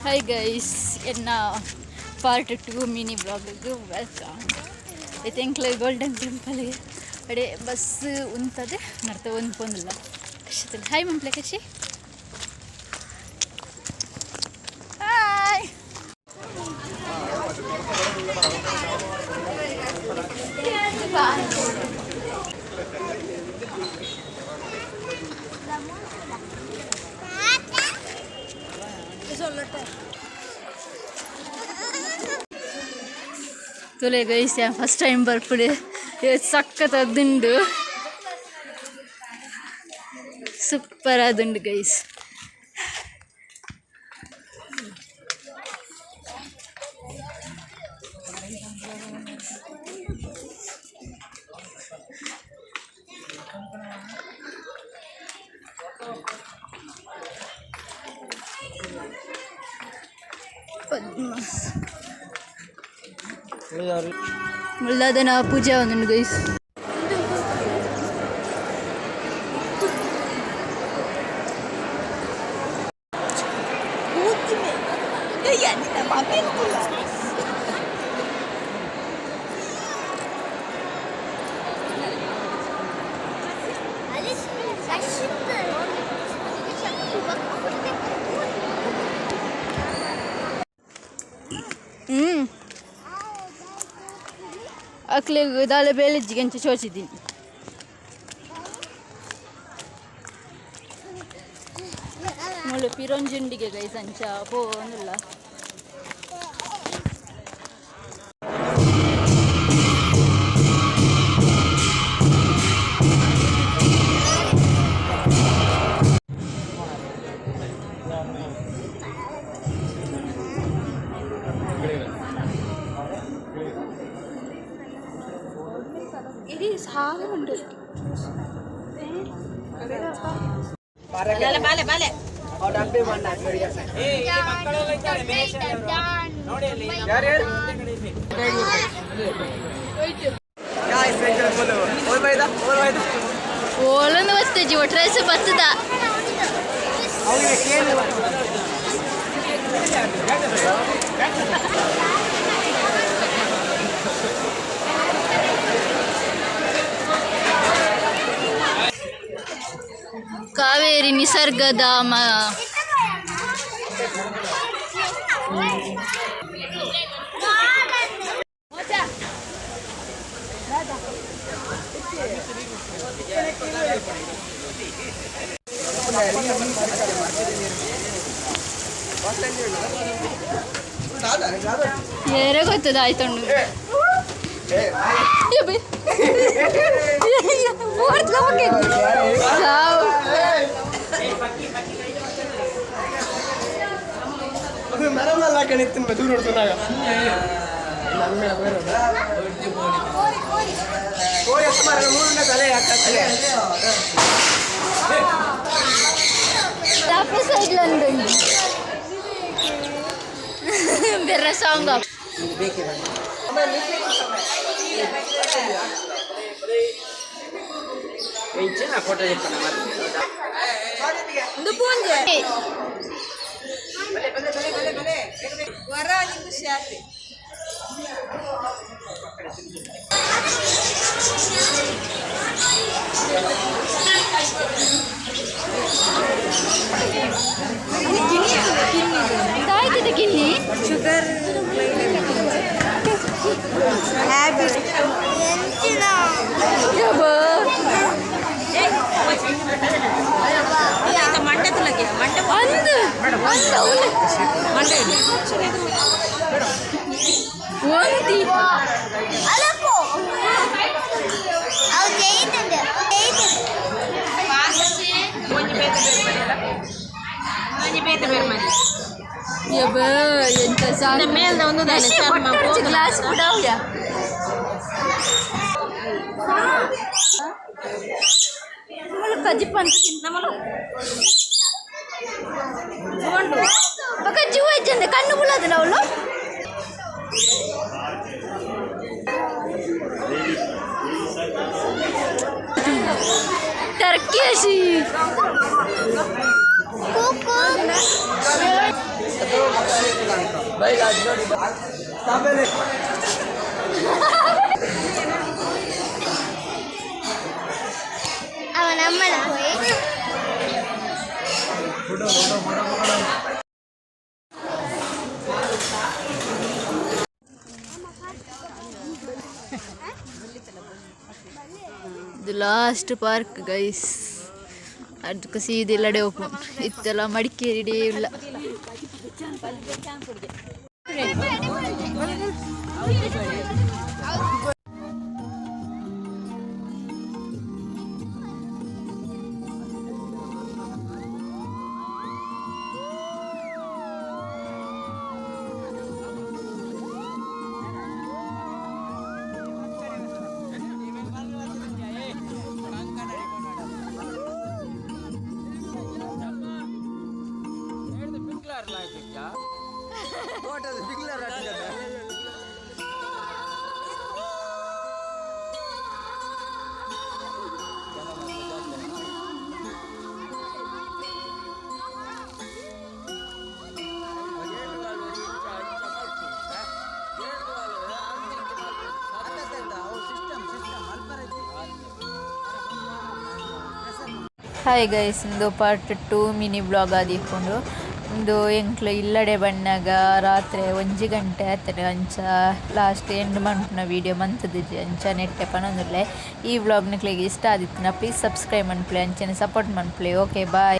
Hi guys, ಎನ್ನ part 2 mini ಬ್ಲಾಗ್ಗೆ welcome. ಐತೆಂಕ್ಲೆ ಗೋಲ್ಡನ್ ಟೆಂಪಲ್ ಅಡೆ ಬಸ್ ಉಂತದೆ ನಡ್ತ ಒಂದು ಪೊಂದಿಲ್ಲ ಖುಷಿ. ಹಾಯ್ ಮಂಪ್ಲೆ ಖುಷಿ. ಹಾಯ್ ತುಲೆ ಗೈಸ್, ಫಸ್ಟ್ ಟೈಮ್ ಬರ್ಪುಡೆ. ಸಖತ್ ಅದುಂಡು, ಸೂಪರ್ ಅದುಂಡು ಗೈಸ್. ಪದ್ಮ ಮುಳ್ಳಾದನ ಪೂಜೆ ಒಂದುಂಡು ಗೈಸ್. ಅಕ್ಲೆಗ್ ದಾಲ ಬೇಲೆಜ್ಜಿಗೆ ಅಂಚ ಚೋಚಿದ್ದೀನಿ. ಮುಳ್ಳು ಪಿರೊಂಜುಂಡಿಗೆ ಗೈಸ್, ಅಂಚ ಪೋವೊಂದುಲ್ಲ. ಓಲೊಂದು ಬರ್ತೇಜಿ ಒಟ್ರಾಸ ಬತ್ತದ. ಕಾವೇರಿ ನಿಸರ್ಗಧಾಮ. ಏರೆ ಗೊತ್ತದ ಆಯ್ತುಂಡು. ಸಾವು. ಮರಮಲ್ಲ ಕಣಿತ್ತಿನ ದೂರ ನೋಡ್తున్నాಗ ಕೋರಿ ಹತ್ತು ಮರ ಮೂರು ತಲೆ ಹಾಕತ್ತಲೆ. ಲಾಪೆ ಸೈಡ್ ಒಂದು ಬೇರೆ ಸಾಂಗ್. ಫೋಟೋ. ಆಯ್ತದೆ ಗಿನ್ನಿ. Sugar habit. ಯಬ್ಬಾ. ಅಂದು ಅಂದು ಅವ್ನು. ಒಂದಿ. ಯಬ್ಬ, ಎಂತ ಸಾಂಗ್. ಗ್ಲಾಸ್ ಕೂಡ. ಕಜಿಪ್ಪ ಅಂತ ತಿಂತ ಬೊಕ ಜೀವ ಇಜ್ಜಂದೆ ಕಣ್ಣು ಬುಳದ ಅವಳು. ಟರ್ಕಿ. ಅವನ ಅಮ್ಮನ ಹೋಯ್. ಇದು ಲಾಸ್ಟ್ ಪಾರ್ಕ್ ಗೈಸ್. ಅದಕ್ಕೆ ಸೀದಿಲ್ಲಡೆ ಓಪನ್ ಇತ್ತೆಲ್ಲ ಮಡಿಕೇರಿ ಡೇ ಇಲ್ಲ. ಹಾಯ್ ಗೈಸ್, ಇಂದು ಪಾರ್ಟ್ 2 ಮಿನಿ ಬ್ಲಾಗ್ ಆದಿಪ್ಪುಂಡು. ಇಂದು ಎಂಕ್ಲು ಇಲ್ಲಡೆ ಬಣ್ಣಗ ರಾತ್ರಿ 1 ಗಂಟೆ ಆತಂಡ್. ಅಂಚ ಲಾಸ್ಟ್ ಎಂಡ್ ಮನ್ಪುನ ವೀಡಿಯೋ ಮಂತುದಿಜಿ. ಅಂಚ ನೆಟ್ಟೆ ಪನೊಂದುಲ್ಲೆ. ಈ ವ್ಲಾಗ್ ನಿಕ್ಲೆಗ್ ಇಷ್ಟ ಆದಿತ್ತಿನ ಪ್ಲೀಸ್ ಸಬ್ಸ್ಕ್ರೈಬ್ ಮನ್ಪುಲೆ, ಅಂಚನೆ ಸಪೋರ್ಟ್ ಮನ್ಪುಲೆ. Okay, bye.